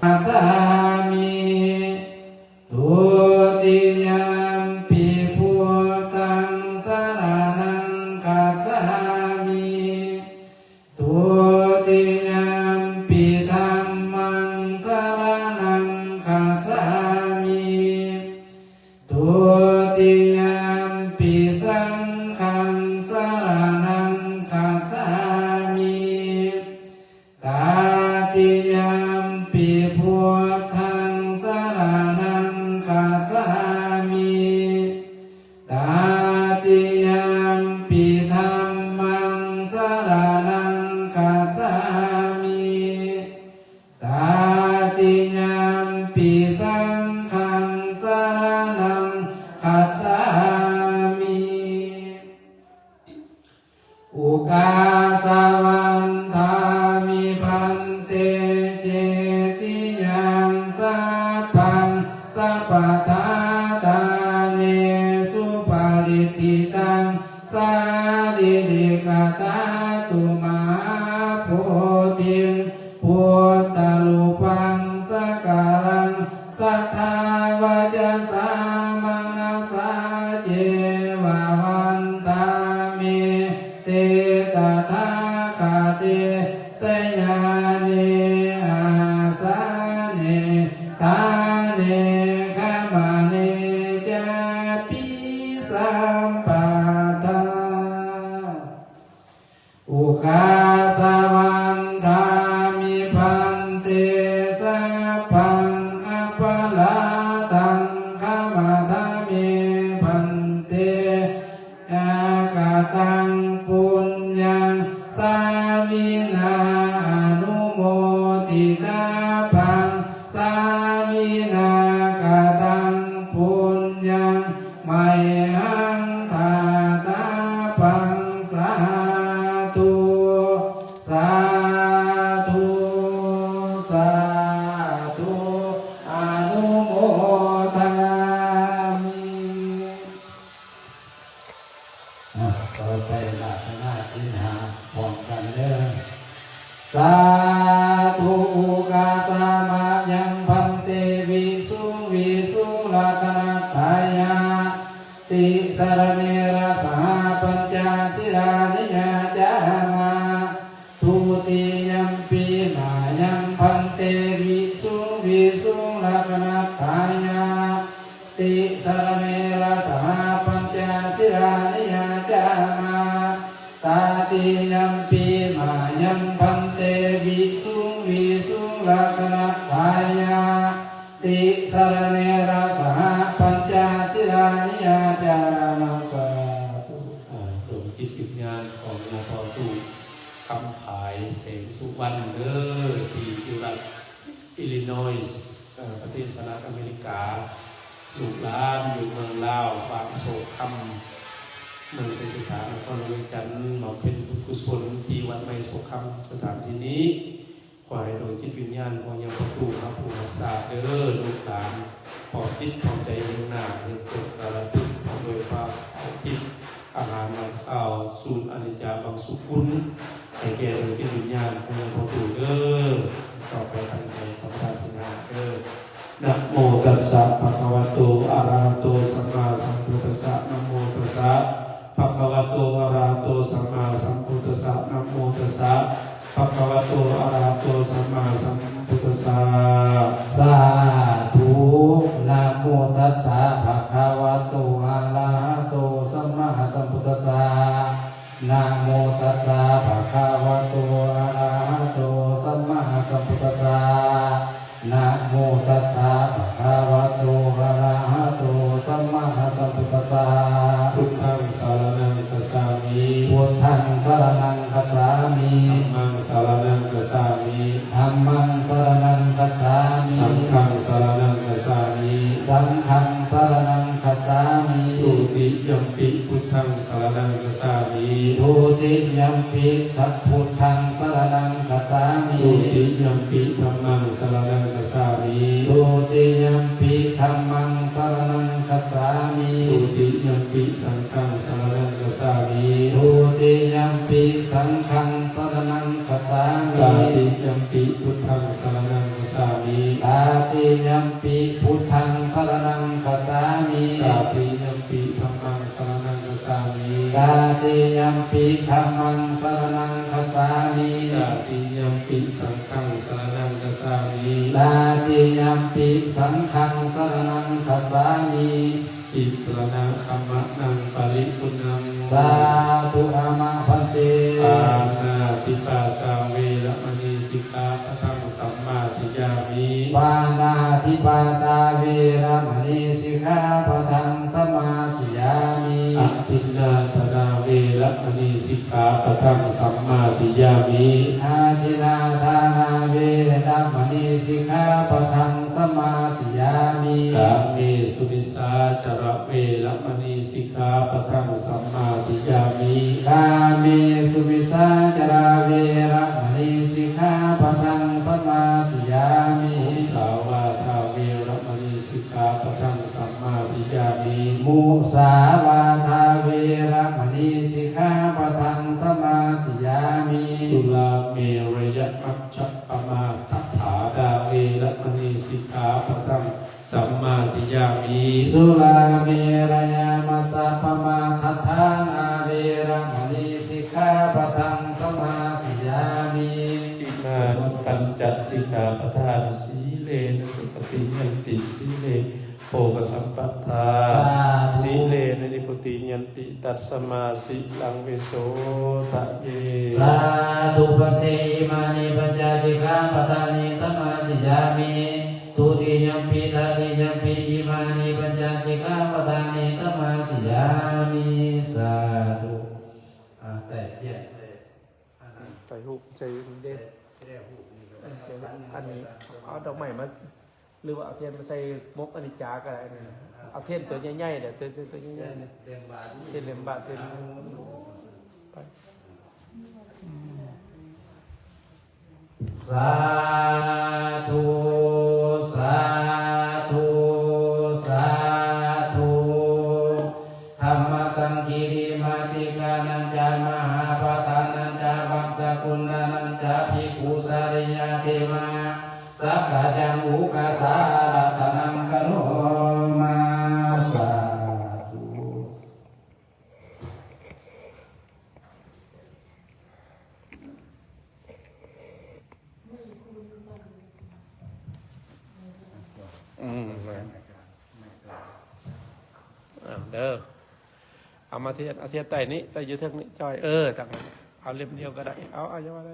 สามิ ทุติยมปิพุทธังสรณังคัจฉามิ ทุติยมปิธัมมังสรณังคัจฉามิ ทุติยมปิสังฆังสรณังคัจฉามิ ตาติยมปิพุทธังสรณังคัจฉามิ ตาติยมปิธัมมังสรณังคัจฉามิ ตาติยมปิสังฆังสรณังคัจฉามิ โอกาสะวันทามิ ภันเต เจติยัง สัพพัง สัพพะทา ทาเน สุปะริตถิตัง สารีริกะทาตุ มหาโพธิง พุทธะรูปัง สักการัง สัทธา วะจะสา มะนะสา เจวะ วันทามิ เต ตะถาคะเต สะยาเน อาสะเน ทาเน ขะมะเน จาปิ สัมปะทา โอกาสะวันทามิ ภันเต สัพพัง อะปะราทัง ขะมะทะเม ภันเต ยะกะตัง ปุญญัง สามินา ອະນຸໂມທິຕາພັງ ສາມິນາ ກະຕັງ ປຸນຍັງ ໄມຫັງ ທາຕາພັງ ສາທຸ ສາທຸ ສາທຸ ອະນຸໂມທາມິ. ອ່ະ ຕໍ່ໄປອາລາທະນາສິນຫ້າພ້ອມກັນເດີ. ສາທຸ ອຸກາສະມະຍັງ ພັນເຕ ວິສຸງ ວິສຸງ ລັກຂະນັດຖາຍາ ຕິສະລະເນ ຣະສະຫະ ປັນຈະ ສິລານິ ຍາຈາມະ. ທຸຕິຍມປິມະຍັງ ພັນເຕ ວິສຸງ ວິສຸງ ລັກຂະນັດຖາຍາ ຕິສະລະເນ ຣະສະຫະ ປັນຈະ ສິລານິ ຍາຈາມະ. ຕະຕິຍມປິມະຍັງ ພັນເຕ ວິສຸງ ວິສຸງ ລັກຂະນັດຖາຍາ ຕິສະລະເນ ຣະສະຫະ ປັນຈະ ສິລານິ ຍາຈາມະ. ສາທຸ. ອ່າ ດວງຈິດວິນຍານຂອງຍາພໍ່ຕູ້ ຄຳຜາຍ ແສງສຸວັນເດີ ທີ່ຢູ່ລັດ Illinois ເອີ ປະເທດສະຫະລັດອາເມລິກາ, ລູກຫຼານຢູ່ເມືອງລາວ ບ້ານໂຊກຄຳ ເມືອງໄຊເສດຖາ ນະຄອນຫຼວງວຽງຈັນ ບຳເພັນບຸນກຸສົນທີ່ວັດໃໝ່ໂຊກຄຳ ສະຖານທີ່ນີ້. ຂໍໃຫ້ດວງຈິດວິນຍານຂອງຍາພໍ່ຕູ້ຮັບຮູ້ຮັບຊາບເດີ ລູກຫຼານ ພ້ອມຈິດພ້ອມໃຈ ຮຽງໜ້າຮຽງຕົນ ກາລະພຶດ ພ້ອມດ້ວຍພະອາທິດ ອາຫານຫວານຄາວ ສູດອະນິດຈາບັງສຸກຸນ ໃຫ້ແກ່ດວງຈິດວິນຍານຂອງຍາພໍ່ຕູ້ເດີ. ຕໍ່ໄປຕັ້ງໃຈສຳມາທານສິນຫ້າເດີ. ນະໂມຕັດສະ ພະຄະວະໂຕ ອະລະຫະໂຕ ສຳມາສຳພຸດທັດສະ. ນະໂມຕັດສະ ພະຄະວະໂຕ ອະລະຫະໂຕ ສຳມາສຳພຸດທັດສະ. ນະໂມຕັດສະ ພະຄະວະໂຕ ອະລະຫະໂຕ ສຳມາສຳພຸດທັດສະ. ສາທຸ. ນະໂມຕັດສະ ພະຄະວະໂຕ ອະລະຫະໂຕ ສຳມາສຳພຸດທັດສະ. ນະໂມຕັດສະ ພະຄະວະໂຕ ອະລະຫະໂຕ ສຳມາສຳພຸດທັດສະ. ນະໂມຕັດສະ ພະຄະວະໂຕ ອະລະຫະໂຕ ສຳມາສຳພຸດທັດສະ. ພຸດທັງສະລະນັງຄັດສາມິ ພຸດທັງສະລະນັງຄັດສາມິ ທຳມັງສະລະນັງຄັດສາມິ ທຳມັງສະລະນັງຄັດສາມິ ສັງຄັງສະລະນັງຄັດສາມິ ສັງຄັງສະລະນັງຄັດສາມິ. ທຸຕິຍມປິ ພຸດທັງສະລະນັງ ສາມິ ທຸຕິຍມປິ ທະ ພຸດທັງສະລະນັງຄັດສາມິ ທຸຕິຍມປິ ທຳມັງສະລະນັງຄັດສາມິ ທຸຕິຍມປິ ທຳມັງສະລະນັງຄັດສາມິ ທຸຕິຍມ Tatiyampi buddhaṃ saraṇaṃ gacchāmi. Tatiyampi dhammaṃ saraṇaṃ gacchāmi. Tatiyampi dhammaṃ saraṇaṃ gacchāmi. Tatiyampi saṅghaṃ saraṇaṃ gacchāmi. Tatiyampi saṅghaṃ saraṇaṃ gacchāmi. Tisaraṇagamanaṃ paripuṇṇaṃ. Sādhu āma bhante. Pāṇātipātā veramaṇī sikkhāpadaṃ samādiyāmi. Pāṇātipātā veramaṇī sikkhāpadaṃ samādiyāmi. Adinnādānā veramaṇī sikkhāpadaṃ samādiyāmi. Adinnādānā veramaṇī sikkhāpadaṃ samādiyāmi. Kāmesu micchācārā veramaṇī sikkhāpadaṃ samādiyāmi. Kāmesu micchācārā veramaṇī sikkhāpadaṃ samādiyāmi. Musāvādā veramaṇī sikkhāpadaṃ samādiyāmi. Musāvādā veramaṇī sikkhāpadaṃ samādiyāmi. Surāmerayamajjapamādaṭṭhānā veramaṇī sikkhāpadaṃ samādiyāmi. Surāmerayamajjapamādaṭṭhānā veramaṇī sikkhāpadaṃ samādiyāmi. Imāni pañca sikkhāpadāni. Sīlena sugatiṃ yanti, sīlena bhogasampadā, sādhu, sīlena nibbutiṃ yanti, tasmā sīlaṃ visodhaye. Sādhu bhante. Imāni pañca sikkhāpadāni samādiyāmi. Dutiyampi tatiyampi imāni pañca sikkhāpadāni samādiyāmi. Sādhu. ອ່າ ແຕກທຽນໃສ່ ໄປຮູບໃສ່ເດ້ ແຕ່ຮູບນີ້ກໍໄດ້ ອັນນີ້ເອົາດອກໄມ້ມາ ຫຼືວ່າເອົາທຽນມາໃສ່ໝົກອະນິດຈາກໍໄດ້ ເອົາທຽນຕົວໃຫຍ່ໆເດ້ ຕົວ ຕົວໃຫຍ່ໆ ທຽນເຫຼັ້ມບາດ ທຽນເຫຼັ້ມບາດ ທຽນ ໄປ ສາທຸ ສາທຸ ສາທຸ. Dhammasaṅgirimatikānañca mahāpadānañca vañcakuṇḍānañca bhikkhusareññadeva sakkaccaṃ ukāsa ārādhanaṃ karoma. Sādhu. ອືມ ເອົາເດີ ເອົາມາທຽນ ເອົາທຽນໃຕ້ນີ້ ໃຕ້ຢູ່ເທິງນີ້ ຈ້ອຍ ເອີ ຕັ້ງ ເອົາເຫຼັ້ມດຽວກໍໄດ້ ເອົາ ເອົາຢ່າວ່າ ເ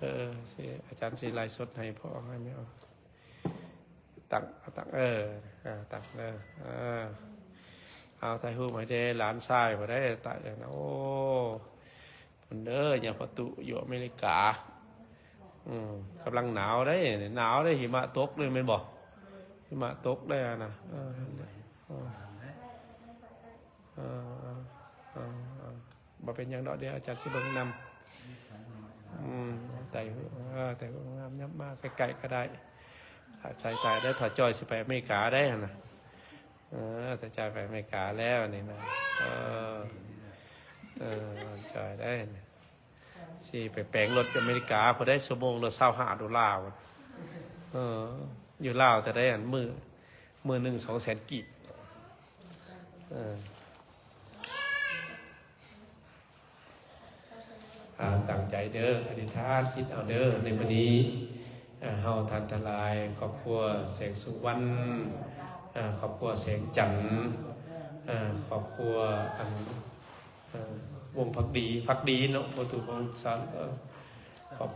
ອີ ຊິ ອາຈານຊິໄລຟ໌ສົດໃຫ້ພໍ່ໃຫ້ແມ່ ຕັ້ງ ເອົາຕັ້ງ ເອີ ເອີ ຕັ້ງ ເອີ ເອີ ເອົາຖ່າຍຮູບໃຫ້ແດ່ ຫຼານຊາຍບໍ່ໄດ້ຕາຍແລ້ວນະ ໂອ້ ພຸ້ນເດີ ຍາມປະຕູຢູ່ອາເມລິກາ ອືມ ກຳລັງໜາວເດ້ ໜາວເດ້ ຫິມະຕົກເລີຍແມ່ນບໍ່? ຫິມະຕົກເລີຍນະ ເອີ ເອີ ເອີ ເອີ ບໍ່ເປັນຫຍັງດອກ ດຽວອາຈານຊິເບິ່ງນຳ ອືມ ໄຕ່ຫູ ເອີ ໄຕ່ຫູງາມ ຍັບມາໃກ້ໆກໍໄດ້ ອາໄສຕາຍໄດ້ ຖ້າຈ່ອຍຊິໄປອາເມລິກາໄດ້ຫັ້ນນະ ເອີ ຖ້າຈ່ອຍໄປອາເມລິກາແລ້ວນີ້ນະ ເອີ ເອີ ຈ່ອຍໄດ້ ຊິໄປແປງລົດຢູ່ອາເມລິກາ ພໍໄດ້ຊົ່ວໂມງລະຊາວຫ້າໂດລາ ເອີ ຢູ່ລາວເທົ່າໃດ ອັນ ມື້ ມື້ໜຶ່ງສອງແສນກີບ ເອີ ອ່າ ຕັ້ງໃຈເດີ ອະທິຖານຈິດເອົາເດີ ໃນມື້ນີ້ ເຮົາທ່ານທັງຫຼາຍ ຄອບຄົວແສງສຸວັນ ເອີ ຄອບຄົວແສງຈັນ ເອີ ຄອບຄົວ ອັນ ເອີ ວົງພັກດີ ພັກດີເນາະ ປະຕູຂອງສາ ເອີ ຄອບ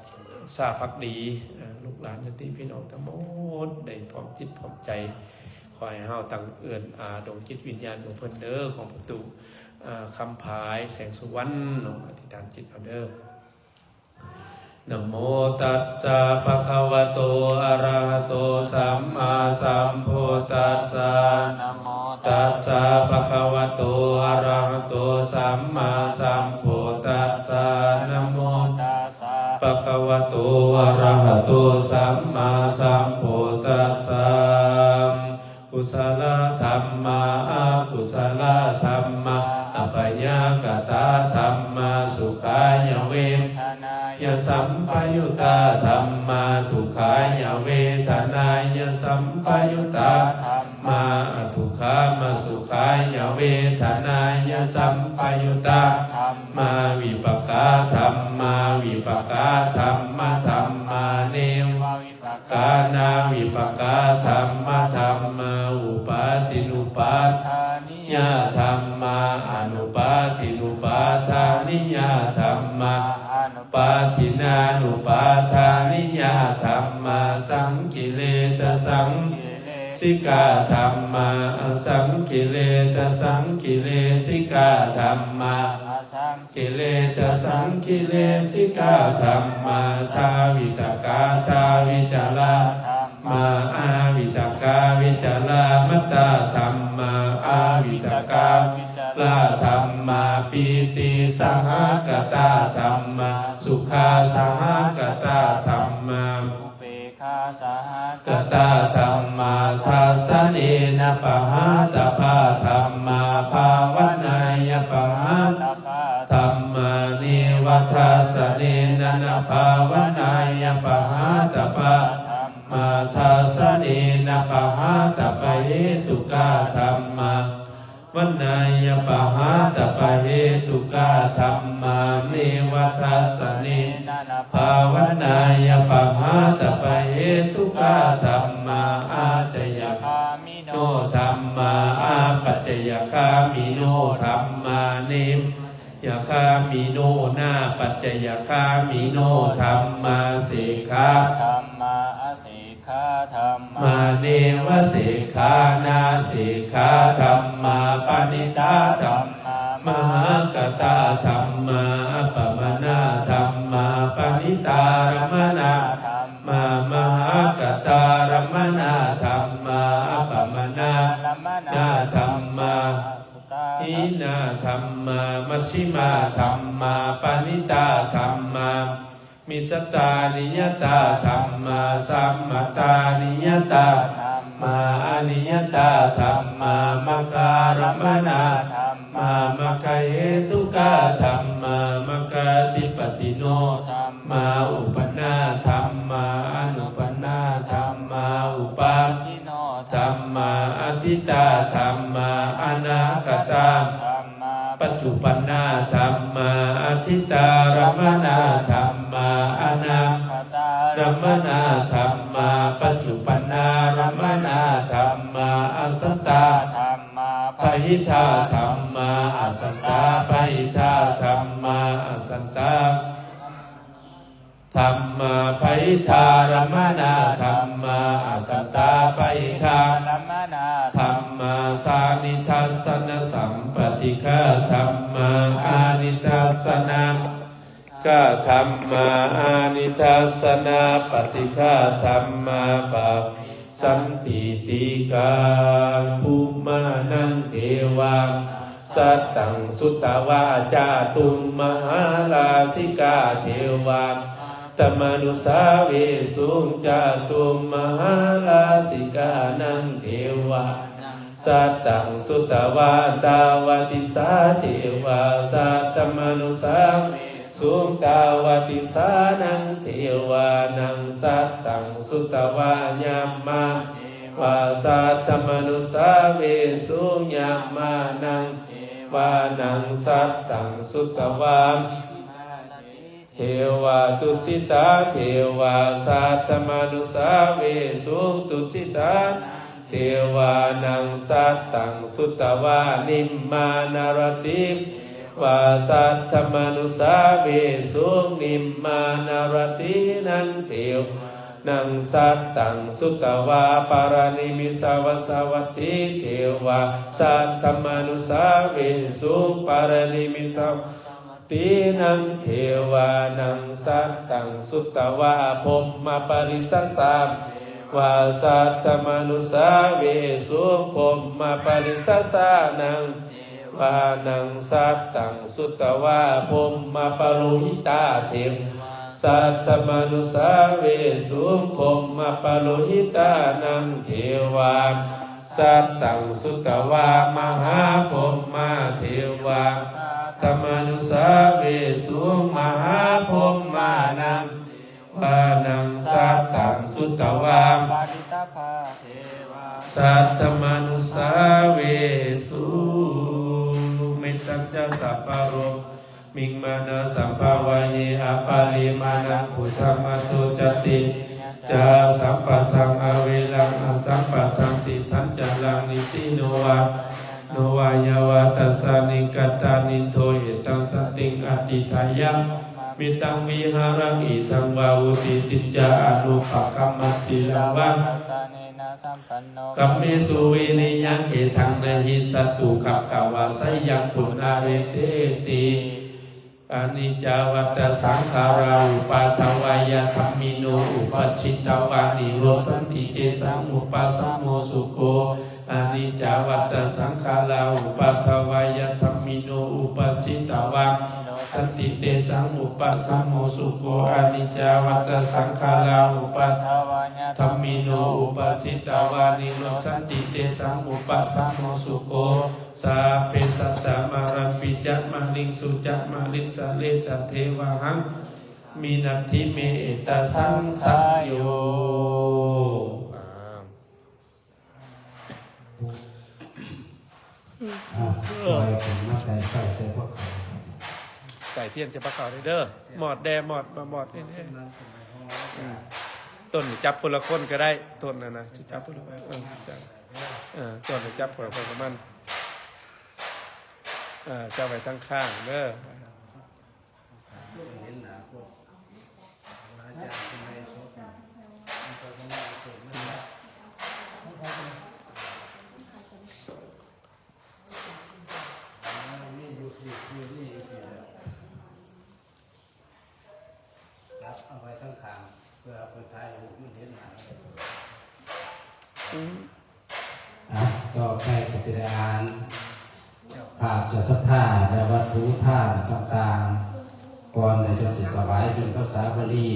ສາພັກດີ ເອີ ລູກຫຼານຍາດຕິພີ່ນ້ອງທັງໝົດ ໄດ້ພ້ອມຈິດພ້ອມໃຈ ຂໍໃຫ້ເຮົາຕັ້ງເອື້ອນອາດວງຈິດວິນຍານຂອງເພິ່ນເດີ ຂອງປະຕູ ເອີ ຄຳພາຍ ແສງສຸວັນເນາະ ອະທິຖານຈິດເອົາເດີ. Namo tassa bhagavato arahato sammāsambuddhassa. Namo tassa bhagavato arahato sammāsambuddhassa. Namo tassa bhagavato arahato sammāsambuddhassa. Kusalā dhammā, akusalā dhammā, abyākatā dhammā, sukhāya vedanāya sampayuttā dhammā, dukkhāya ເວທະນາຍະສຳປະຍຸດຕາ ທຳມາ ອະທຸກຂາມະສຸຂາຍະເວທະນາຍະສຳປະຍຸດຕາ ທຳມາ ວິປາກາ ທຳມາ ວິປາກາທຳມະ ທຳມາ ເນວະວິປາການາ ວິປາກາທຳມະ ທຳມາ ອຸປາທິນຸປາທານິຍະທຳມາ ອະນຸປາທິນຸປາທານິຍະທຳມາ ອະນຸປາທິນານຸປາທານິຍະທຳມາ ສັງກິເລທະສັງກິເລ ສິກາທຳມາ ອະສັງກິເລທະສັງກິເລສິກາທຳມາ ອະສັງກິເລທະສັງກິເລສິກາທຳມາ ຈາວິຕະກາຈາວິຈາລາທຳມາ ອາວິຕະກາວິຈາລາມັດຕາທຳມາ ອາວິຕະກາວິຈາລາທຳມາ ປີຕິສະຫະກະຕາທຳມາ ສຸຂາສະຫະກະຕາທຳມາ ອຸເບ ຄາສະຫະກະຕາທຳມາ ທັດສະເນນະປະຫາຕະພາທຳມາ ພາວະນາຍະປະຫາຕະພາທຳມາ ເນວະທັດສະເນນະນະພາວະນາຍະປະຫາຕະພາທຳມາ ທັດສະເນນະປະຫາຕະປະເຫຕຸກາທຳມາ ວະນາຍະປະຫາຕະປະເຫຕຸກາທຳມາ ເນວະທັດສະເນນະນະພາວະນາຍະປະຫາຕະປະເຫຕຸກາທຳມາ ອາຈະຍະຄາມິໂນທຳມາ ອາປັດຈະຍະຄາມິໂນທຳມາ ເນວະຍະຄາມິໂນ ນາປັດຈະຍະຄາມິໂນທຳມາ ເສຂາທຳມາ ອາເສ ຂາທຳມາ ເນວະເສຂານາເສຂາທຳມາ ປະນິຕາທຳມາ ມະຫາກະຕາທຳມາ ອັບປະມານາທຳມາ ປະນິຕາຣະມະນາທຳມາ ມະຫາກະຕາຣະມະນາທຳມາ ອັບປະມານາຣະມະນາທຳມາ ຫິນາທຳມາ ມັດຊິມາທຳມາ ປະນິຕາທຳມາ ມິດສະຕານິຍະຕາທຳມາ ສຳມະຕານິຍະຕາທຳມາ ອະນິຍະຕາທຳມາ ມັກຄາຣະມະນາທຳມາ ມັກຄະເຫຕຸກາທຳມາ ມັກຄາທິປັດຕິໂນທຳມາ ອຸປະນາທຳມາ ອະນຸປະນາທຳມາ ອຸປາທິໂນທຳມາ ອະດີຕາທຳມາ ອະນາຄະຕາທຳມາ ປັດຈຸບັນນາທຳມາ ອະດີຕາຣະມະນາທຳມາ ອະນາຄະຕາຣະມະນາທຳມາ ປັດຈຸບັນນາຣະມະນາທຳມາ ອະສັດຕາທຳມາ ພະຫິທາທຳມາ ອະສັດຕາພະຫິທາທຳມາ ອະສັດຕາ ທຳມາ ພະຫິທາຣະມະນາທຳມາ ອະສັດຕາພະຫິທາຣະມະນາທຳມາ ສານິທັດສະນະສຳປະຕິກາທຳມາ ອານິທັດສະນະກາທຳມາ ອານິທັດສະນະປະຕິກາທຳມາ ປະ ສັນຕິຕິກາ ພຸມມານັງ ເທວາ ສັດຕັງ ສຸດຕະວາ ຈາຕຸມມະຫາລາສິກາ ເທວາ ສັດຕະມະນຸສາເວສຸງ ຈາຕຸມມະຫາລາສິການັງ ເທວາ ສັດຕັງ ສຸດຕະວາ ຕາວະຕິສາ ເທວາ ສັດຕະມະນຸສາເວ ສຸງ ຕາວະຕິສານັງ ເທວານັງ ສັດຕັງ ສຸດຕະວາ ຍາມມາ ເທວາ ສັດຕະມະນຸສາເວສຸງ ຍາມມານັງ ເທວານັງ ສັດຕັງ ສຸດຕະວາ ເທວາ ຕຸສິຕາ ເທວາ ສັດຕະມະນຸສາເວສຸງ ຕຸສິຕາ ເທວານັງ ສັດຕັງ ສຸດຕະວາ ນິມມານະຣະຕິ ເທວາ ສັດຕະມະນຸສາເວສຸງ ນິມມານະຣະຕິນັງ ເທວານັງ ສັດຕັງ ສຸດຕະວາ ປາຣະນິມິສະວາສະວັດທີ ເທວາ ສັດຕະມະນຸສາເວສຸງ ປາຣະນິມິສະ ຕິນັງ ເທວານັງ ສັດຕັງ ສຸດຕະວາ ພົມມະປະລິສະສາ ເທວາ ສັດຕະມະນຸສາເວສຸງ ພົມມະປະລິສະສານັງ ເທວານັງ ສັດຕັງ ສຸດຕະວາ ພົມມະປະໂລຫິຕາ ເທວາ ສັດຕະມະນຸສາເວສຸງ ພົມມະປະໂລຫິຕານັງ ເທວາ ສັດຕັງ ສຸດຕະວາ ມະຫາພົມມາ ເທວາ ສັດຕະມະນຸສາເວສຸງ ມະຫາພົມມານັງ ວານັງສັດທັງສຸດຕະວາ ປະລິດຕະພາເທວາ ສັດທະມະນຸດສາເວສຸ ເມດຕັນຈະສັບພະໂລກ ມິງມານະສັມພະວາເຍ ອະປະລິມານະພຸດທະມະໂຕຈະຕິ ຈາສັມປະທັງອະເວລັງ ອະສັມປະທັງຕິດທັນຈະລັງ ນິຊິໂນວາ ໂນວາຍາວາ ຕັດສະນິງກະຕານິນໂທ ເອຕັງສັນຕິງອະທິຖາຍະ ເມຕັງວິຫາລັງ ອິທັງວາວຸຕິຕິນຈາອະນຸປະກຳມະສິລາວະ ກຳເມສຸວິລິຍະເກທັງນະຫິສັດຕຸ ກັບຂະວາໄຊຍັງ ປຸນນະເຣເຕຕິ ອະນິດຈາວັດຕະສັງຂາລາ ອຸປາທະວາຍະທຳມິໂນ ອຸປັດຊິດຕະວາ ນິໂຣດສັນຕິ ເຕສັງ ອຸປະສະໂມ ສຸໂຂ ອະນິດຈາວັດຕະສັງຂາລາ ອຸປາທະວາຍະທຳມິໂນ ອຸປັດຊິດຕະວາ ນິໂຣດສັນຕິ ເຕສັງ ອຸປະສະໂມ ສຸໂຂ ອະນິດຈາວັດຕະສັງຂາລາ ອຸປາທະວາຍະທຳມິໂນ ອຸປັດຊິດຕະວາ ນິໂຣດສັນຕິ ເຕສັງ ອຸປະສະໂມ ສຸໂຂ ສັບເພສັດຕາ ມະຣັນປິຈະ ມະລິງສຸຈະ ມະລິງສະເລຕະ ເທວາຫັງ ມິນັດຖິເມ ເອຕະສັງສະໂຍ. ອ່າ ປ່ອຍຂຶ້ນມາໄຕ່ໄຟໃສ່ພວກເຂົາ ໄຕ່ທຽນໃສ່ພວກເຂົາເດີ ມອດແດ່ ມອດ ມາມອດແດ່ ອືມ ຕົ້ນນີ້ຈັບຄົນລະຄົນກໍໄດ້ ຕົ້ນນັ້ນນະ ຊິຈັບຄົນລະຄົນ ເອີ ຈັບ ເອີ ຕົ້ນນີ້ຈັບຄົນລະຄົນກັບມັນ ເອີ ເຈົ້າໄວ້ທາງຂ້າງເດີ. ເຫັນໜ້າພວກອາຈານເພິ່ນໄລສົດ ມັນກໍຈະມີເກີດມາຈາກ ມີຢູ່ທີ່ ຢູ່ນີ້ຢູ່ທີ່ແລ້ວ ຈັບເອົາໄວ້ຂ້າງໆ ເພື່ອເພິ່ນຖ່າຍຮູບ ມັນເຫັນໜ້າ. ອືມ ອ່ະ ຕໍ່ໄປກໍຈະໄດ້ອ່ານພາບເຈົ້າສັດທາ ແລະ ວັດຖຸທານຕ່າງໆ ກ່ອນ ແລ້ວຈັ່ງຊິຖວາຍເປັນພາສາບາລີ.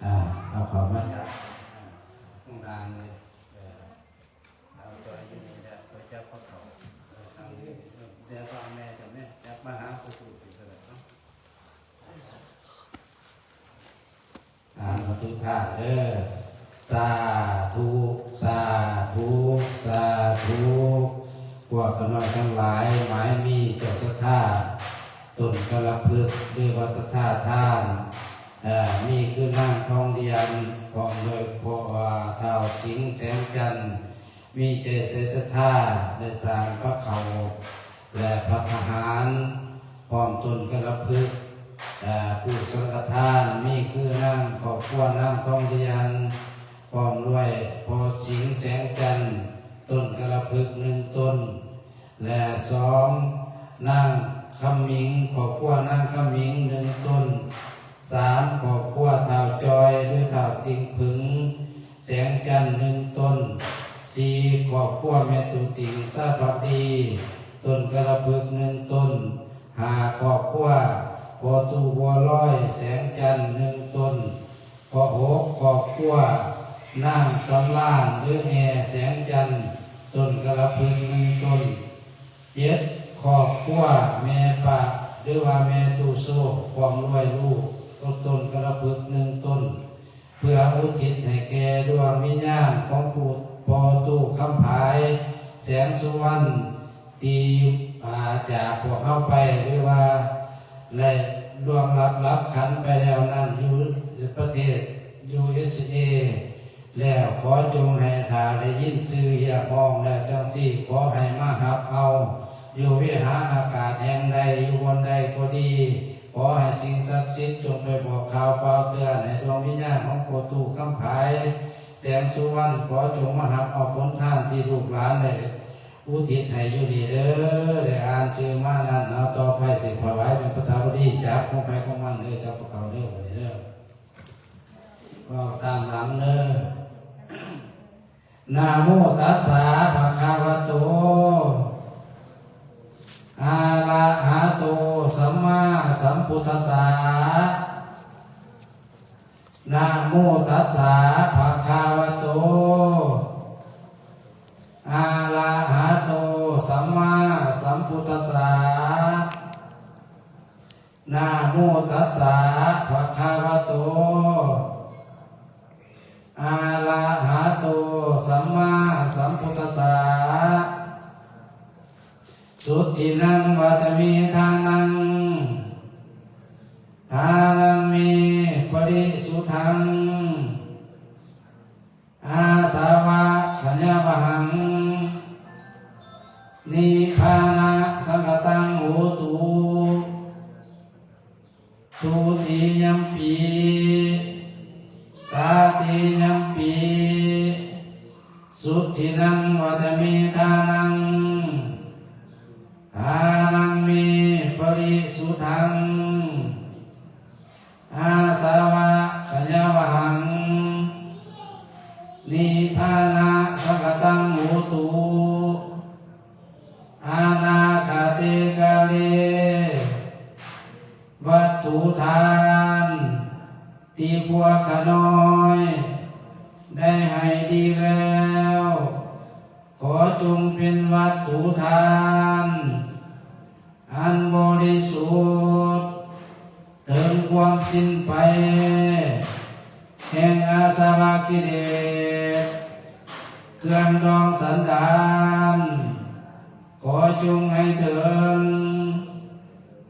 ອ່າ ເອົາເຂົ້າມາຈາກ ອ່າ ຂ້າງລ່າງເລີຍ ເອີ ເອົາຕົວຢູ່ນີ້ແຫຼະ ໄປຈັບພະເຂົ້າ ເອີ ທາງນີ້ ເອີ ແຕ່ວ່າແມ່ຈະແມ່ຈັບມາຫາຜູ້ຜູ້ເປັນກະໄດ້ເນາະ. ອ່ານວັດຖຸທານເດີ ສາທຸ ສາທຸ ສາທຸ. ພວກຂ້ານ້ອຍທັງຫຼາຍ ໝາຍມີເຈົ້າສັດທາ ຕົ້ນກາລະພຶກ ຫຼືວ່າສັດທາທານ ເອີ ມີຄືນາງທອງດຽນ ພ້ອມດ້ວຍພໍ່ ເອີ ທ້າວສິງແສງຈັນ ມີໃຈໃສ່ສັດທາ ໄດ້ສ້າງພະເຂົ້າ ແລະ ພັດທະຫານ ພ້ອມຕົ້ນກາລະພຶກ ແລະ ຜູ້ສັງຄະທານ ມີຄືນາງຄອບຄົວນາງທອງດຽນ ພ້ອມດ້ວຍພໍ່ສິງແສງຈັນ ຕົ້ນກາລະພຶກໜຶ່ງຕົ້ນ ແລະ ສອງ ນາງຄຳມິງ ຄອບຄົວນາງຄຳມິງໜຶ່ງຕົ້ນ. ສາມ ຄອບຄົວທ້າວຈ່ອຍ ຫຼື ທ້າວຕິ່ງຜຶງ ແສງຈັນ ໜຶ່ງຕົ້ນ. ສີ່ ຄອບຄົວແມ່ຕູ້ຕິ່ງ ຊາພັກດີ ຕົ້ນກາລະພຶກ ໜຶ່ງຕົ້ນ. ຫ້າ ຄອບຄົວພໍ່ຕູ້ບົວລອຍ ແສງຈັນ ໜຶ່ງຕົ້ນ. ຂໍ້ຫົກ ຄອບຄົວນາງສຳລານ ຫຼື ແອ ແສງຈັນ ຕົ້ນກາລະພຶກ ໜຶ່ງຕົ້ນ. ເຈັດ ຄອບຄົວແມ່ປະ ຫຼືວ່າແມ່ຕູ້ໂຊ ພ້ອມດ້ວຍລູກ ຕົ້ນກາລະພຶກ ໜຶ່ງຕົ້ນ ເພື່ອອຸທິດໃຫ້ແກ່ດວງວິນຍານຂອງຜູ້ພໍ່ຕູ້ຄຳຜາຍ ແສງສຸວັນ ທີ່ ອາ ຈາກພວກເຮົາໄປ ຫຼືວ່າໄດ້ລ່ວງລັບດັບຂັນໄປແລ້ວນັ້ນ ຢູ່ປະເທດ ຢູເອສເອ ແລ້ວຂໍຈົ່ງໃຫ້ຖ້າໄດ້ຍິນຊື່ຮຽກຮ້ອງແລ້ວຈັ່ງຊີ້ ຂໍໃຫ້ມາຮັບເອົາ ຢູ່ວິຫາອາກາດແຫ່ງໃດ ຢູ່ບ່ອນໃດກໍດີ ຂໍໃຫ້ສິ່ງສັກສິດຈົ່ງໄປບອກຂ່າວກ່າວເຕືອນໃຫ້ດວງວິນຍານຂອງພໍ່ຕູ້ຄຳຜາຍ ແສງສຸວັນ ຂໍຈົ່ງມາຮັບເອົາຜົນທານທີ່ລູກຫຼານໄດ້ອຸທິດໃຫ້ຢູ່ນີ້ເດີ. ໄດ້ອ່ານຊື່ມານັ້ນເນາະ ຕໍ່ໄປຊິຖວາຍເປັນພາສາບາລີ ຈັບຂອງໃຜຂອງມັນເດີ ຈັບພວກເຂົາເດີ ບັດນີ້ເດີ. ເວົ້າຕາມຫຼັງເດີ. ນະໂມຕັດສະ ພະຄະວະໂຕ ອະລະຫະໂຕ ສຳມາສຳພຸດທັດສະ. ນະໂມຕັດສະ ພະຄະວະໂຕ ອະລະຫະໂຕ ສຳມາສຳພຸດທັດສະ. ນະໂມຕັດສະ ພະຄະວະໂຕ ສຳມາສຳພຸດທັດສະ ສຸດທິນັງວັດຕະເມທານັງ ທານັງເມປະລິສຸດທັງ ອາສະວະຂະຍາວະຫັງ ນິບພານະສັງຄະຕັງໂຫຕຸ ທຸຕິຍຳປີ ຕະຕິຍຳປີ ສຸດທິນັງວັດຕະເມທານັງ ທານັງເມປະລິສຸດທັງ ອາສະວະຂະຍາວະຫັງ ນິບພານະສັງຄະຕັງໂຫຕຸ ອະນາຄະເຕກາເລ ວັດຖຸທານທີ່ພວກຂ້ານ້ອຍໄດ້ໃຫ້ດີແລ້ວ ຂໍຈົ່ງເປັນວັດຖຸທານອັນບໍລິສຸດ ເຖິງຄວາມສິ້ນໄປແຫ່ງອາສະວະກິເລດ ເຄື່ອງດອງສັນດານ ຂໍຈົ່ງໃຫ້ເຖິງ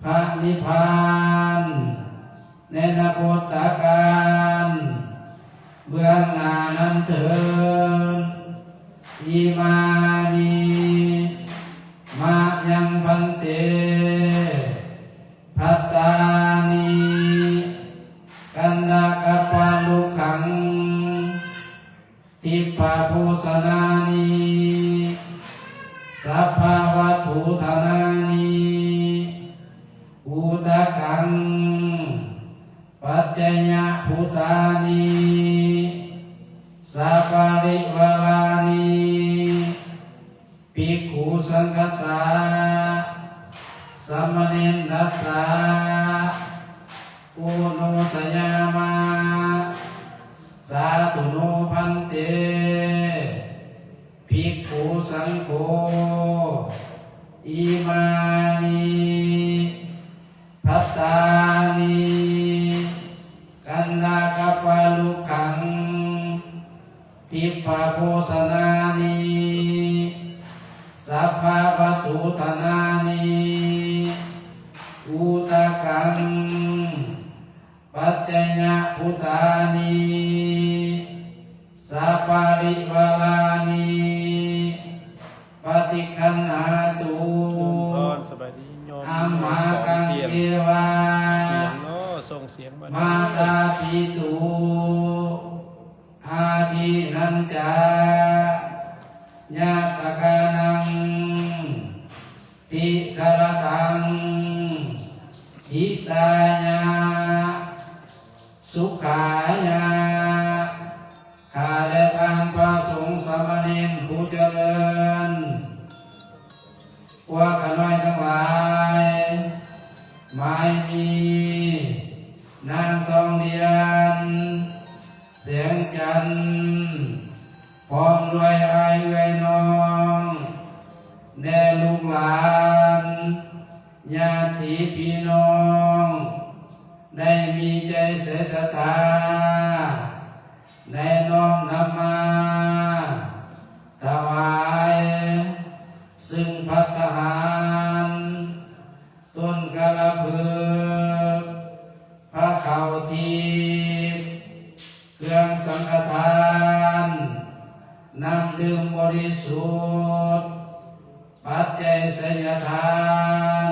ພະນິບພານ ໃນອະນາຄົດຕະການເບື້ອງໜ້ານັ້ນເທີນ. ອິມານິ ມະຍັງ ພັນເຕ ພັດຕານິ ກັນດາກັບປະລຸກຂັງ ທິບພະໂພຊະນານິ ສັບພະວັດຖຸທານານິ ອຸຕະກັງ ປັດໄຈຍະພຸຕານິ ສະປະລິວາລານິ ພິກຂຸສັງຄັດສະ ສາມະເນນລັດສະ ອຸໂນຊະຍາມະ ສາທຸໂນ ພັນເຕ ພິກຂຸສັງໂຄ ອິມານິ ພັດຕານິ ກັນດາກັບປະລຸກຂັງ ທິບພະໂພຊະນານິ ສັບພະວັດຖຸທານານິ ອຸຕະກັງ ປັດໄຈຍະພຸຕານິ ສະປະລິວາລານິ ປະຕິຄັນຫາຕຸ ອຳມະກັງ ເທວາ ມາຕາປິຕຸ ອາທິນັນຈາ ຍາຕະການັງ ຕິຄະລະຕັງ ຫິຕາຍະ ສຸຂາຍະ. ຂ້າແລະທ່ານພະສົງສາມະເນນຜູ້ຈະເລີນ ພວກຂ້ານ້ອຍທັງຫຼາຍ ໝາຍມີ ນາງທອງດຽນ ແສງຈັນ ພ້ອມດ້ວຍອ້າຍເອື້ອຍນ້ອງ ແລະ ລູກຫຼານ ຍາດຕິພີ່ນ້ອງ ໄດ້ມີໃຈໃສສັດທາ ໄດ້ນ້ອມນຳມາຖວາຍ ຊຶ່ງພັດຕາຫານ ຕົ້ນກາລະພຶກ ພະເຂົ້າທິບ ເຄື່ອງສັງຄະທານ ນ້ຳດື່ມບໍລິສຸດ ປັດໄຈໄສຍະທານ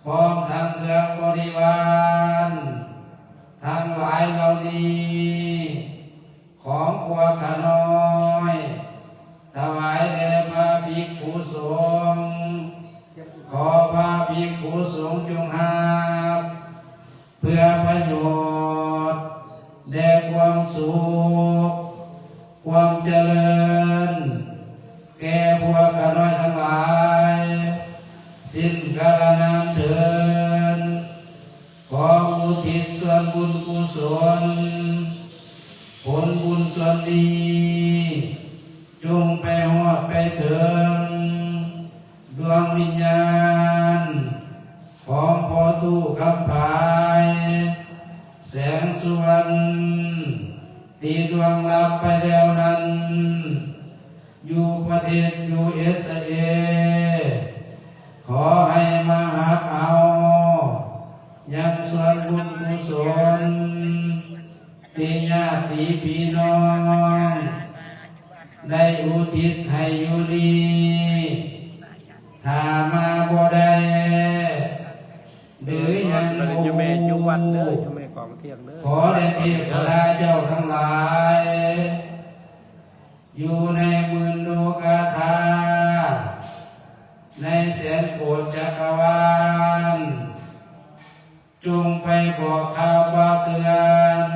ພ້ອມທັງເຄື່ອງບໍລິວານ ທັງຫຼາຍເຫຼົ່ານີ້ ຂອງພວກຂ້ານ້ອຍ ຖວາຍແດ່ພະພິກຂຸສົງ ຂໍພະພິກຂຸສົງຈົ່ງຮັບ ເພື່ອປະໂຫຍດແດ່ຄວາມສຸກ ຄວາມຈະເລີນ ແກ່ພວກຂ້ານ້ອຍທັງຫຼາຍ ສິ້ນກາລະນານເທີນ. ຂໍອຸທິດສ່ວນບຸນກຸສົນ ຜົນບຸນສ່ວນນີ້ ຈົ່ງໄປຮອດໄປເຖິງ ດວງວິນຍານ ຂອງພໍ່ຕູ້ຄຳພາຍ ແສງສຸວັນ ທີ່ລ່ວງລັບໄປແລ້ວນັ້ນ ເຂດ ຢູເອສເອ ຂໍໃຫ້ມາຮັບເອົາ ຍັງສ່ວນບຸນກຸສົນ ທີ່ຍາດຕິພີ່ນ້ອງ ໄດ້ອຸທິດໃຫ້ຢູ່ນີ້ ຖ້າມາບໍ່ໄດ້ ຫຼືຍັງບໍ່ຮູ້ ຂໍແດ່ເທບພະລາເຈົ້າທັງຫຼາຍ ຢູ່ໃນໝື່ນໂລກາທາ ໃນແສນໂກດຈັກກະວານ ຈົ່ງໄປບອກຂ່າວວ່າເຕືອນ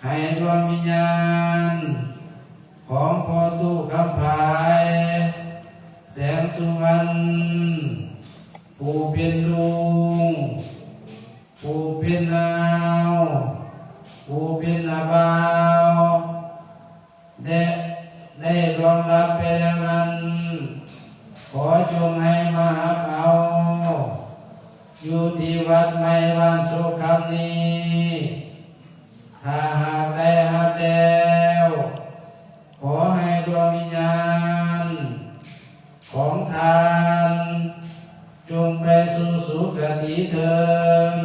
ໃຫ້ດວງວິນຍານ ຂອງພໍ່ຕູ້ຄຳພາຍ ແສງສຸວັນ ຜູ້ເປັນລຸງ ຜູ້ເປັນນາວ ຜູ້ເປັນອາບ່າວ ແລະ ໄດ້ລ່ວງລັບໄປແລ້ວນັ້ນ ຂໍຈົ່ງໃຫ້ມາຮັບເອົາ ຢູ່ທີ່ວັດໃໝ່ບ້ານໂຊຄຳນີ້ ຖ້າຫາກໄດ້ຮັບແລ້ວ ຂໍໃຫ້ດວງວິນຍານ ຂອງທ່ານ ຈົ່ງໄປສູ່ສຸຄະຕິເທີນ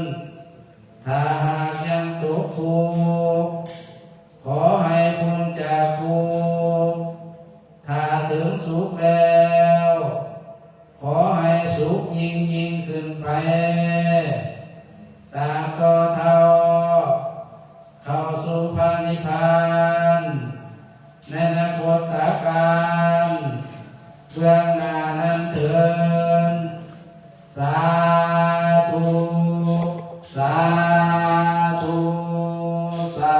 ຖ້າຫາກຍັງຕົກທຸກ ຂໍໃຫ້ພົ້ນຈາກທຸກ ຖ້າເຖິງສຸກແລ້ວ ຂໍໃຫ້ສຸກຍິ່ງໆຂຶ້ນໄປ ຕາມຕໍ່ເທົ່າ ເຂົ້າສູ່ພະນິບພານ ໃນອະນາຄົດຕະການ ເບື້ອງໜ້ານັ້ນເທີນ ສາທຸ ສາທຸ ສາ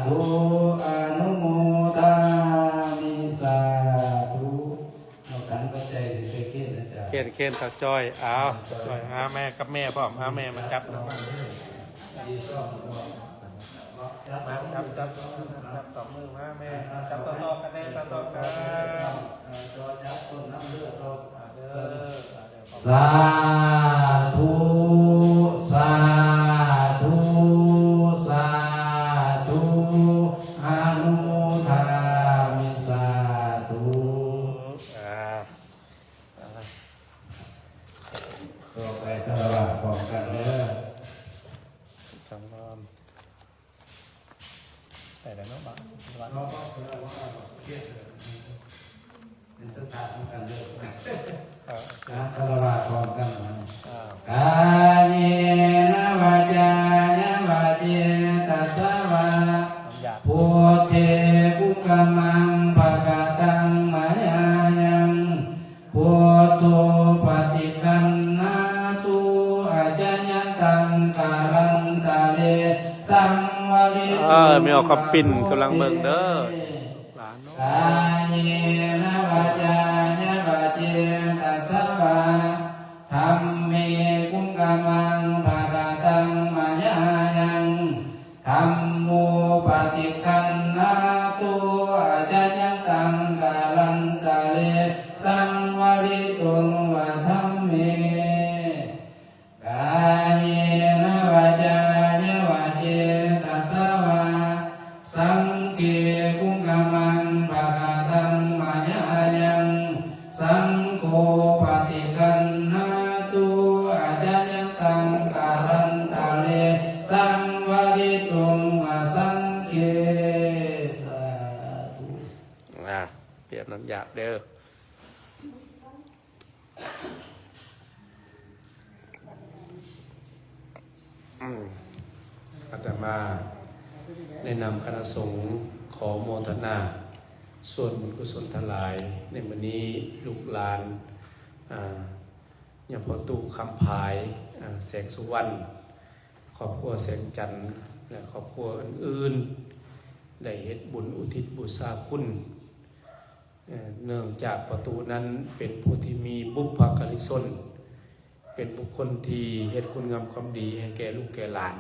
ທຸ ອະນຸໂມທາມິ ສາທຸ. ເອົາຂັນປັດໄຈໄປເຄນນະຈາ. ເຄນ ເຄນ ເຂົ້າຈ້ອຍ. ເອົາ ຈ້ອຍ ຫາແມ່ກັບແມ່ພ້ອມ. ຫາແມ່ມາຈັບ. ຈັບ ຈັບ ຈັບ ຈັບສອງມືມາແມ່. ຈັບຕໍ່ໆກັນແນ່ ຕໍ່ໆກັນ. ຈັບຕົ້ນນຳເດີ. ສາທຸ ສາທຸ ສາທຸ ອະນຸໂມທາມິ ສາທຸ. ອ່າ ຕໍ່ໄປຄາລະວະພ້ອມກັນເດີ. ສັງວອນ ໄປແລ້ວເນາະ ເນາະ ເປັນສະຖານນຳກັນເດີ. ອ່າ ຄາລະວະພ້ອມກັນ. ອ່າ ກາເຍນະວາຈາຍະວະເຈຕະສະວາ ພຸດເທກຸງກະມັງ ພະຄະຕັງ ມະຍາຍັງ ພຸດໂທ ປະຕິຄັນຫາຕຸ ອາຈະຍັນຕັງ ກາລັນຕະເລ ສັງວະລິ ເອີ ແມ່ອອກຄຳປິ່ນກຳລັງເບິ່ງເດີ ຫຼານເນາະ. ກາເຍນະວາຈາຍະວະເຈຕະສະວາ ທຳເມກຸງກະມັງ ພະຄະຕັງ ມະຍາຍັງ ທຳໂມ ປະຕິຄັນຫາຕຸ ອາຈະຍັນຕັງ ກາລັນຕະເລ ສັງວະລິຕຸງ ວະທຳເມ. ກາເຍນະວາຈາຍະວະເຈຕະສະວາ ສັງເຂກຸງກະມັງ ພະຄະຕັງ ມະຍາຍັງ ສັງໂຄ ປະຕິຄັນຫາຕຸ ອາຈະຍັນຕັງ ກາລັນຕະເລ ສັງວະລິຕຸງ ວະສັງເຂ. ສາທຸ. ອ່າ ປຽບນ້ຳຢາດເດີ. ອືມ ອາດຕະມາໃນນາມຄະນະສົງ ຂໍໂມທະນາສ່ວນບຸນກຸສົນທັງຫຼາຍ ໃນມື້ນີ້ລູກຫຼານ ອ່າ ຍາພໍ່ຕູ້ຄຳພາຍ ອ່າ ແສງສຸວັນ ຄອບຄົວແສງຈັນ ແລະ ຄອບຄົວອື່ນໆ ໄດ້ເຮັດບຸນອຸທິດບູຊາຄຸນ ເອີ່ ເນື່ອງຈາກພໍ່ຕູ້ນັ້ນເປັນຜູ້ທີ່ມີບຸບພະກາລິຊົນ ເປັນບຸກຄົນທີ່ເຮັດຄຸນງາມຄວາມດີໃຫ້ແກ່ລູກແກ່ຫຼານ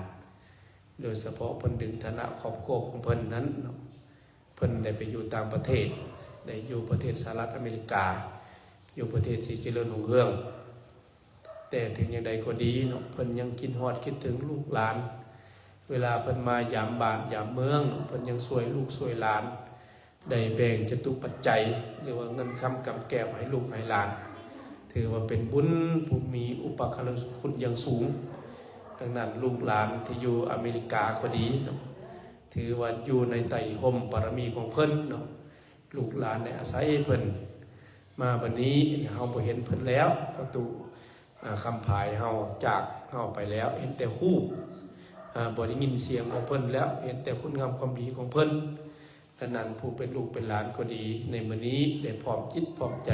ໂດຍສະເພາະເພິ່ນດຶງຖານະຄອບຄົວຂອງເພິ່ນນັ້ນເນາະ ເພິ່ນໄດ້ໄປຢູ່ຕ່າງປະເທດ ໄດ້ຢູ່ປະເທດສະຫະລັດອາເມລິກາ ຢູ່ປະເທດທີ່ຈະເລີນຮຸ່ງເຮືອງ. ແຕ່ເຖິງຢ່າງໃດກໍດີເນາະ ເພິ່ນຍັງຄິດຮອດຄິດເຖິງລູກຫຼານ ເວລາເພິ່ນມາຢາມບ້ານຢາມເມືອງເນາະ ເພິ່ນຍັງຊ່ວຍລູກຊ່ວຍຫຼານ ໄດ້ແບ່ງຈະຕຸປັດໄຈ ຫຼືວ່າເງິນຄຳກຳແກ້ວໃຫ້ລູກໃຫ້ຫຼານ ຖືວ່າເປັນບຸນຜູ້ມີອຸປະກາລະຄຸນຢ່າງສູງ. ດັ່ງນັ້ນ ລູກຫຼານທີ່ຢູ່ອາເມລິກາກໍດີເນາະ ຖືວ່າຢູ່ໃນໃຕ້ຮົ່ມບາລະມີຂອງເພິ່ນເນາະ ລູກຫຼານໄດ້ອາໄສເພິ່ນ ມາບັດນີ້ເຮົາບໍ່ເຫັນເພິ່ນແລ້ວ ພໍ່ຕູ້ ອາ ຄຳພາຍເຮົາຈາກເຮົາໄປແລ້ວ ເຫັນແຕ່ຮູບ ອາ ບໍ່ໄດ້ຍິນສຽງຂອງເພິ່ນແລ້ວ ເຫັນແຕ່ຄຸນງາມຄວາມດີຂອງເພິ່ນ. ດັ່ງນັ້ນ ຜູ້ເປັນລູກເປັນຫຼານກໍດີ ໃນມື້ນີ້ໄດ້ພ້ອມຈິດພ້ອມໃຈ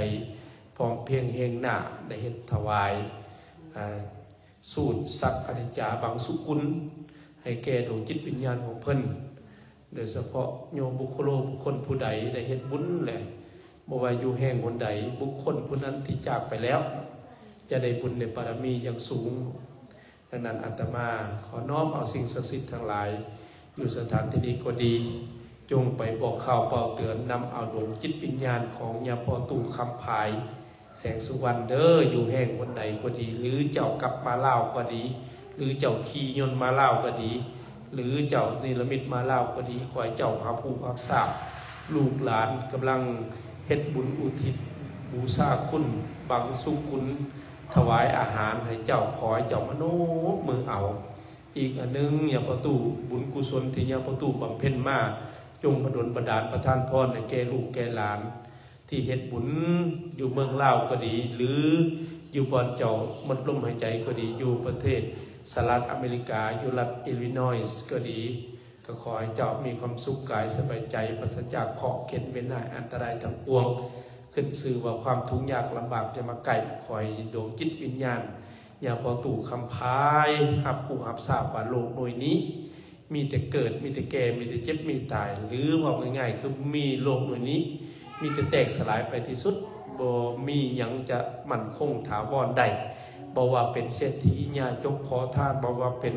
ພ້ອມພຽງແຮງໜ້າ ໄດ້ເຮັດຖວາຍ ອາ ສູດສັກອານິດຈາບັງສຸກຸນ ໃຫ້ແກ່ດວງຈິດວິນຍານຂອງເພິ່ນ ໂດຍສະເພາະໂຍບຸກໂຄໂລ ບຸກຄົນຜູ້ໃດໄດ້ເຮັດບຸນແລະ ບໍ່ວ່າຢູ່ແຫ່ງຫົນໃດ ບຸກຄົນຜູ້ນັ້ນທີ່ຈາກໄປແລ້ວ ຈະໄດ້ບຸນໄດ້ບາລະມີຢ່າງສູງ. ດັ່ງນັ້ນ ອາດຕະມາຂໍນ້ອມເອົາສິ່ງສັກສິດທັງຫຼາຍ ຢູ່ສະຖານທີ່ນີ້ກໍດີ ຈົ່ງໄປບອກຂ່າວເປົ່າເຕືອນ ນຳເອົາດວງຈິດວິນຍານຂອງຍາພໍ່ຕູ້ຄຳພາຍ ແສງສຸວັນເດີ ຢູ່ແຫ່ງຫົນໃດກໍດີ ຫຼືເຈົ້າກັບມາລາວກໍດີ ຫຼືເຈົ້າຂີ່ຍົນມາລາວກໍດີ ຫຼືເຈົ້ານິລະມິດມາລາວກໍດີ ຂໍໃຫ້ເຈົ້າຮັບຮູ້ຮັບຊາບ ລູກຫຼານກຳລັງເຮັດບຸນອຸທິດບູຊາຄຸນ ບັງສຸກຸນ ຖວາຍອາຫານໃຫ້ເຈົ້າ ຂໍໃຫ້ເຈົ້າມາໂນບມືເອົາ. ອີກອັນໜຶ່ງ ຍາພໍ່ຕູ້ ບຸນກຸສົນທີ່ຍາພໍ່ຕູ້ບຳເພັນມາ ຈົ່ງມາດົນບັນດານປະທານພອນໃຫ້ແກ່ລູກແກ່ຫຼານ ທີ່ເຮັດບຸນຢູ່ເມືອງລາວກໍດີ ຫຼືຢູ່ບ່ອນເຈົ້າໝົດລົມຫາຍໃຈກໍດີ ຢູ່ປະເທດສະຫະລັດອາເມລິກາ ຢູ່ລັດອິລລີນອຍສ໌ກໍດີ ກໍຂໍໃຫ້ເຈົ້າມີຄວາມສຸກກາຍສະບາຍໃຈ ປາສະຈາກເຄາະເຂັນເວນຮ້າຍອັນຕະລາຍທັງປວງ ຂຶ້ນຊື່ວ່າຄວາມທຸກຍາກລຳບາກຢ່າມາໃກ້ ຂໍໃຫ້ດວງຈິດວິນຍານ ຍາພໍ່ຕູ້ຄຳພາຍ ຮັບຮູ້ຮັບຊາບວ່າໂລກໜ່ວຍນີ້ ມີແຕ່ເກີດ ມີແຕ່ແກ່ ມີແຕ່ເຈັບ ມີຕາຍ ຫຼືເວົ້າງ່າຍໆ ຄືມີໂລກໜ່ວຍນີ້ ມີແຕ່ແຕກສະຫຼາຍໄປທີ່ສຸດ ບໍ່ມີຫຍັງຈະໝັ້ນຄົງຖາວອນໄດ້ ບໍ່ວ່າເປັນເສດຖີ ຍາຈົກຂໍທານ ບໍ່ວ່າເປັນ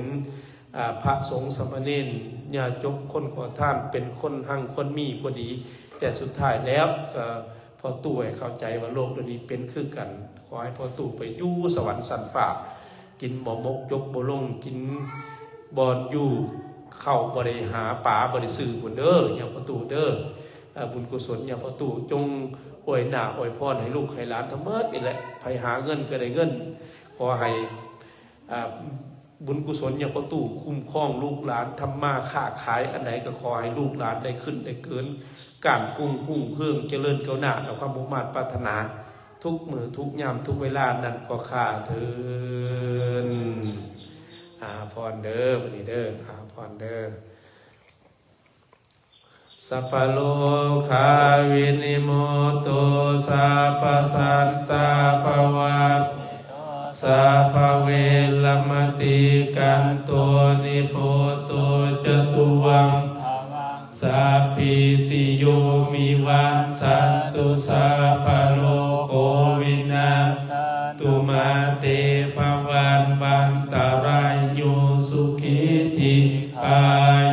ອາ ພະສົງສາມະເນນ ຍາຈົກຄົນຂໍທານ ເປັນຄົນຮັ່ງຄົນມີກໍດີ ແຕ່ສຸດທ້າຍແລ້ວກໍພໍ່ຕູ້ໃຫ້ເຂົ້າໃຈວ່າໂລກດຽວນີ້ເປັນຄືກັນ ຂໍໃຫ້ພໍ່ຕູ້ໄປຢູ່ສະຫວັນຊັ້ນຟ້າ ກິນບໍ່ໝົດຈົກບໍ່ລົງ ກິນບໍ່ຢູ່ ເຂົ້າບໍ່ໄດ້ຫາ ປາບໍ່ໄດ້ຊື້ພຸ້ນເດີ ຍາພໍ່ຕູ້ເດີ ອາ ບຸນກຸສົນຍາພໍ່ຕູ້ ຈົ່ງອວຍໜ້າອວຍພອນໃຫ້ລູກໃຫ້ຫຼານທັງໝົດນີ້ແຫຼະ ໃຜຫາເງິນກໍໄດ້ເງິນ ຂໍໃຫ້ ອາ ບຸນກຸສົນຍາພໍ່ຕູ້ຄຸ້ມຄອງລູກຫຼານ ທຳມາຄ້າຂາຍອັນໃດກໍຂໍໃຫ້ລູກຫຼານໄດ້ຂຶ້ນໄດ້ເກີນ ກ້ານກຸ້ງຮຸ່ງເຮືອງ ຈະເລີນກ້າວໜ້າ ຕາມຄວາມມຸ່ງມາດປາດຖະໜາ ທຸກມື້ທຸກຍາມທຸກເວລານັ້ນກໍຂ້າເທີນ. ອາພອນເດີ ບັດນີ້ເດີ ອາພອນເດີ. ສັບພະໂລຄາວິນິມຸດໂຕ ສັບພະສັນຕາພະວັດ ສັບພະເວລະມະຕິກັນໂຕ ນິບພຸດໂຕຈະຕຸວັງ ສັບພິຕິໂຍ ວິວັດສັນຕຸ ສັບພະໂລໂຄ ວິນັດສະຕຸ ມາເຕພະວັດວັນຕະລາໂຍ ສຸຂີ ດີຄາ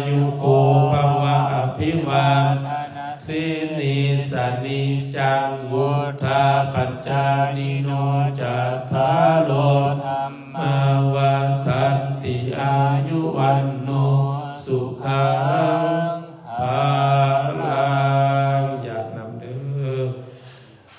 ຍຸໂກ ພະວະ ອະພິວາທະນະ ສີລິສະນິຈຈັງ ວຸດທາປັດຈາຍິໂນ ຈັດຖາໂລ ທຳມາວັດທັນຕິ ອາຍຸວັນໂນ ສຸຂັງ ພະລັງ. ຢາດນຳເດີ.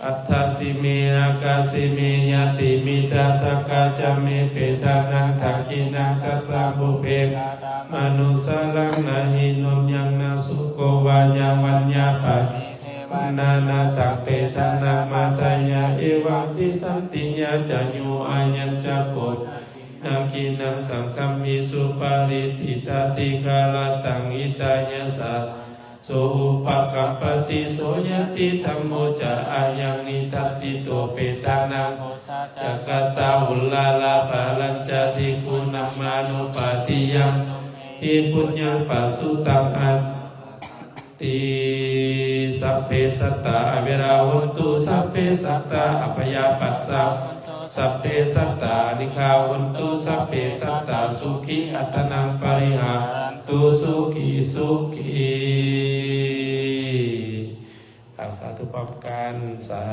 ອັດຖະສິເມ ອາກາສິເມ ຍາຕິມິດຕະ ສັງຄະຈະເມ ເປຕານັງ ທັກຂິນັງ ຕັດສະ ປຸບເພ ກະຕະມະນຸດສານັງ ນະຫິໂນ ຍັງ ນະໂສ ໂກ ວາ ຍາ ວັນຍາ ປະຕິເທວະນາ ນະຕັງ ເປຕານັງ ມາດຕະຍາ ເອວັງ ຕິສັນຕິຍາ ຈະໂຍ ອາຍັນ ຈະໂກ ທັກຂິນັງ ສັງຄະມິ ສຸປາຣິ ທິຕາ ຕິຄາລະຕັງ ຫິຕາຍະ ສາທາ ໂສ ອຸປະກັບປະຕິ ໂສຍາຕິທຳໂມ ຈະອາຍັງ ນິທັດສິໂຕ ເປຕານັງ ໂພຊາ ຈັກກະຕາ ອຸລາລະ ພະລັນຈະ ທິກຸນະມານຸປາທິ ຍັງ ຕຸມເມ ຫິ ປຸນຍັງ ປະສຸຕັງ ອາ ຕິ ສັບເພ ສັດຕາ ອະເວລາ ໂຫນຕຸ ສັບເພ ສັດຕາ ອະພະຍາປັດສາ ໂຫນຕຸ ສັບເພ ສັດຕາ ອານິກຂາ ໂຫນຕຸ ສັບເພ ສັດຕາ ສຸຂີ ອັດຕະນັງ ປະລິຫາຣັນຕຸ ສຸຂີ ສຸຂີ. ອາ ສາທຸພ້ອມກັນ ສາ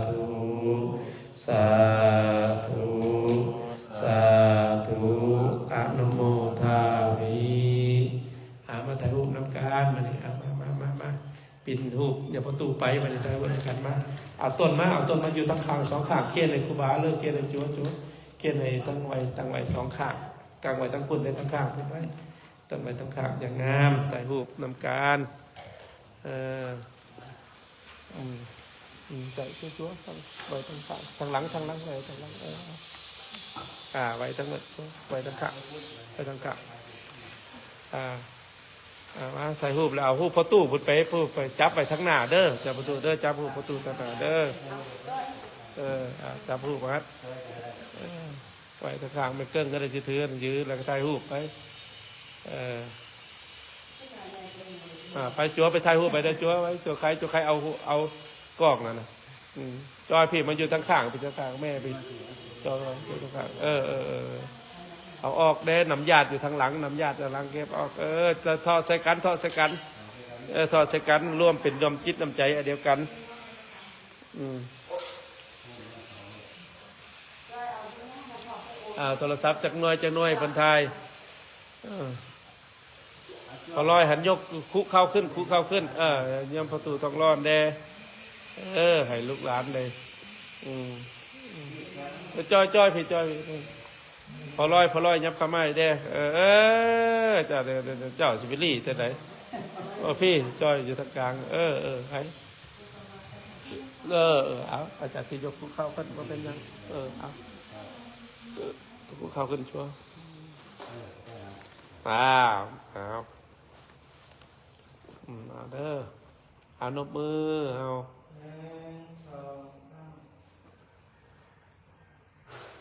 ທຸ ສາທຸ ສາທຸ ອະນຸໂມທາມິ. ອາ ມາຖ່າຍຮູບນຳກັນ ມານີ້ ອາ ມາ ມາ ມາ ມາ. ປິ່ນຮູບ ຢ່າປະຕູໄປ ບັດນີ້ໄດ້ເບິ່ງກັນມາ. ເອົາຕົ້ນມາ ເອົາຕົ້ນມາຢູ່ທັງຂ້າງສອງຂ້າງ ເຄນໃຫ້ຄູບາເລີຍ ເຄນໃຫ້ຈົວ ຈົວ ເຄນໃຫ້ທັງໄວ້ ຕັ້ງໄວ້ສອງຂ້າງ ກາງໄວ້ທັງພຸ້ນ ແລະ ທັງຂ້າງພຸ້ນໄວ້ ຕັ້ງໄວ້ທັງຂ້າງ ຢ່າງງາມ ຖ່າຍຮູບນຳກັນ. ເອີ ອືມ ອືມ ໃສ່ຈົວໆ ໄວ້ທາງຂ້າງ ທາງຫຼັງ ທາງຫຼັງ ໄວ້ທາງຫຼັງ ເອີ ອ່າ ໄວ້ທາງ ໄວ້ທາງຂ້າງ ໄວ້ທາງຂ້າງ ອ່າ ອ່າ ມາຖ່າຍຮູບແລ້ວ ເອົາຮູບພໍ່ຕູ້ພຸ້ນໄປ ຜູ້ໄປຈັບໄວ້ທາງໜ້າເດີ ຈັບພໍ່ຕູ້ເດີ ຈັບຮູບພໍ່ຕູ້ທາງໜ້າເດີ ເອີ ອ່າ ຈັບຮູບມາ ເອີ ໄວ້ທາງຂ້າງ ແມ່ເກິ່ງກໍໄດ້ຊິຖື ຍື ແລ້ວກໍຖ່າຍຮູບໄປ ເອີ ອ່າ ໄປ ຈົວ ໄປຖ່າຍຮູບໄປເດີ ຈົວ ໄວ້ ຈົວ ໃຄ ຈົວ ໃຄ ເອົາ ເອົາກ້ອງນັ້ນນະ ອືມ ຈ້ອຍ ພີ່ ມາຢູ່ທາງຂ້າງ ພີ່ ທາງຂ້າງແມ່ ພີ່ ຈ້ອຍ ຢູ່ທາງຂ້າງ ເອີ ເອີ ເອີ ເອົາອອກແດ່ ນ້ຳຢາດຢູ່ທາງຫຼັງ ນ້ຳຢາດທາງຫຼັງ ເກັບອອກ ເອີ ຖອດໃສ່ກັນ ຖອດໃສ່ກັນ ເອີ ຖອດໃສ່ກັນ ລວມເປັນ ລວມຈິດນ້ຳໃຈອັນດຽວກັນ ອືມ ອ່າ ໂທລະສັບຈັກໜ່ວຍ ຈັກໜ່ວຍ ເພິ່ນຖ່າຍ ເອີ ພໍ່ລອຍຫັ້ນຍົກຄຸເຂົ່າຂຶ້ນ ຄຸເຂົ່າຂຶ້ນ ເອີ ຍາມປະຕູທອງລ້ອນແດ່ ເອີ ໃຫ້ລູກຫຼານໄດ້ ອືມ ອືມ ຈ້ອຍ ຈ້ອຍ ພີ່ ຈ້ອຍ ພໍ່ລອຍ ພໍ່ລອຍ ຫຍັບເຂົ້າມາໃຫ້ແດ່ ເອີ ເອີ ເຈົ້າ ເຈົ້າຊິໄປລີ້ແຕ່ໃດ ເອີ ພີ່ ຈ້ອຍຢູ່ທາງກາງ ເອີ ເອີ ໃຫ້ ເອີ ເອີ ເອົາ ອາຈານຊິຍົກພູເຂົາຂຶ້ນ ບໍ່ເປັນຫຍັງ ເອີ ເອົາ ເອີ ພູເຂົາຂຶ້ນຊົ່ວ ອ້າວ ອ້າວ ອືມ ເອົາເດີ ເອົາ ນົບມື ເອົາ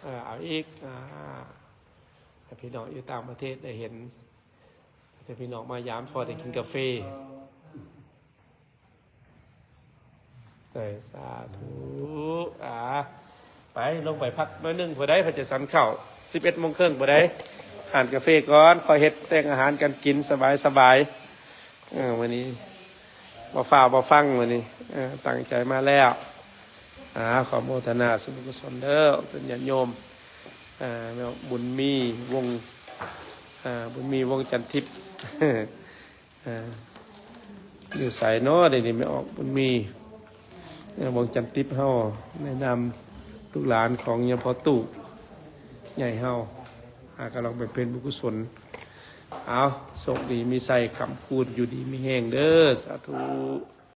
ເອີ ເອົາອີກ ອ່າ ໃຫ້ພີ່ນ້ອງຢູ່ຕ່າງປະເທດໄດ້ເຫັນ ໃຫ້ພີ່ນ້ອງມາຢາມ ພໍໄດ້ກິນກາເຟ ເອີ ສາທຸ ອ່າ ໄປ ລົງໄປພັກໜ້ອຍໜຶ່ງ ຜູ້ໃດເພິ່ນຈະສັນເຂົ້າ ສິບເອັດໂມງເຄິ່ງ ຜູ້ໃດ ທານກາເຟກ່ອນ ຄ່ອຍເຮັດແຕ່ງອາຫານກັນກິນ ສະບາຍໆ ເອີ ມື້ນີ້ບໍ່ຟ້າວບໍ່ຟັ່ງ ມື້ນີ້ ເອີ ຕັ້ງໃຈມາແລ້ວ ອ່າ ຂໍໂມທະນາສ່ວນບຸນກຸສົນເດີ ເປັນຍາດໂຍມ ອ່າ ແມ່ບຸນມີ ວົງ ອ່າ ບຸນມີ ວົງຈັນທິບ ອ່າ ຢູ່ໃສເນາະ ດຽວນີ້ແມ່ອອກບຸນມີ ເອີ ວົງຈັນທິບເຮົາ ໃນນາມລູກຫຼານຂອງຍາພໍ່ຕູ້ໃຫຍ່ເຮົາ ອ່າ ກຳລັງບຳເພັນບຸນກຸສົນ ເອົາ ໂຊກດີມີໄຊ ຄ້ຳຄູນ ຢູ່ດີມີແຮງເດີ ສາທຸ.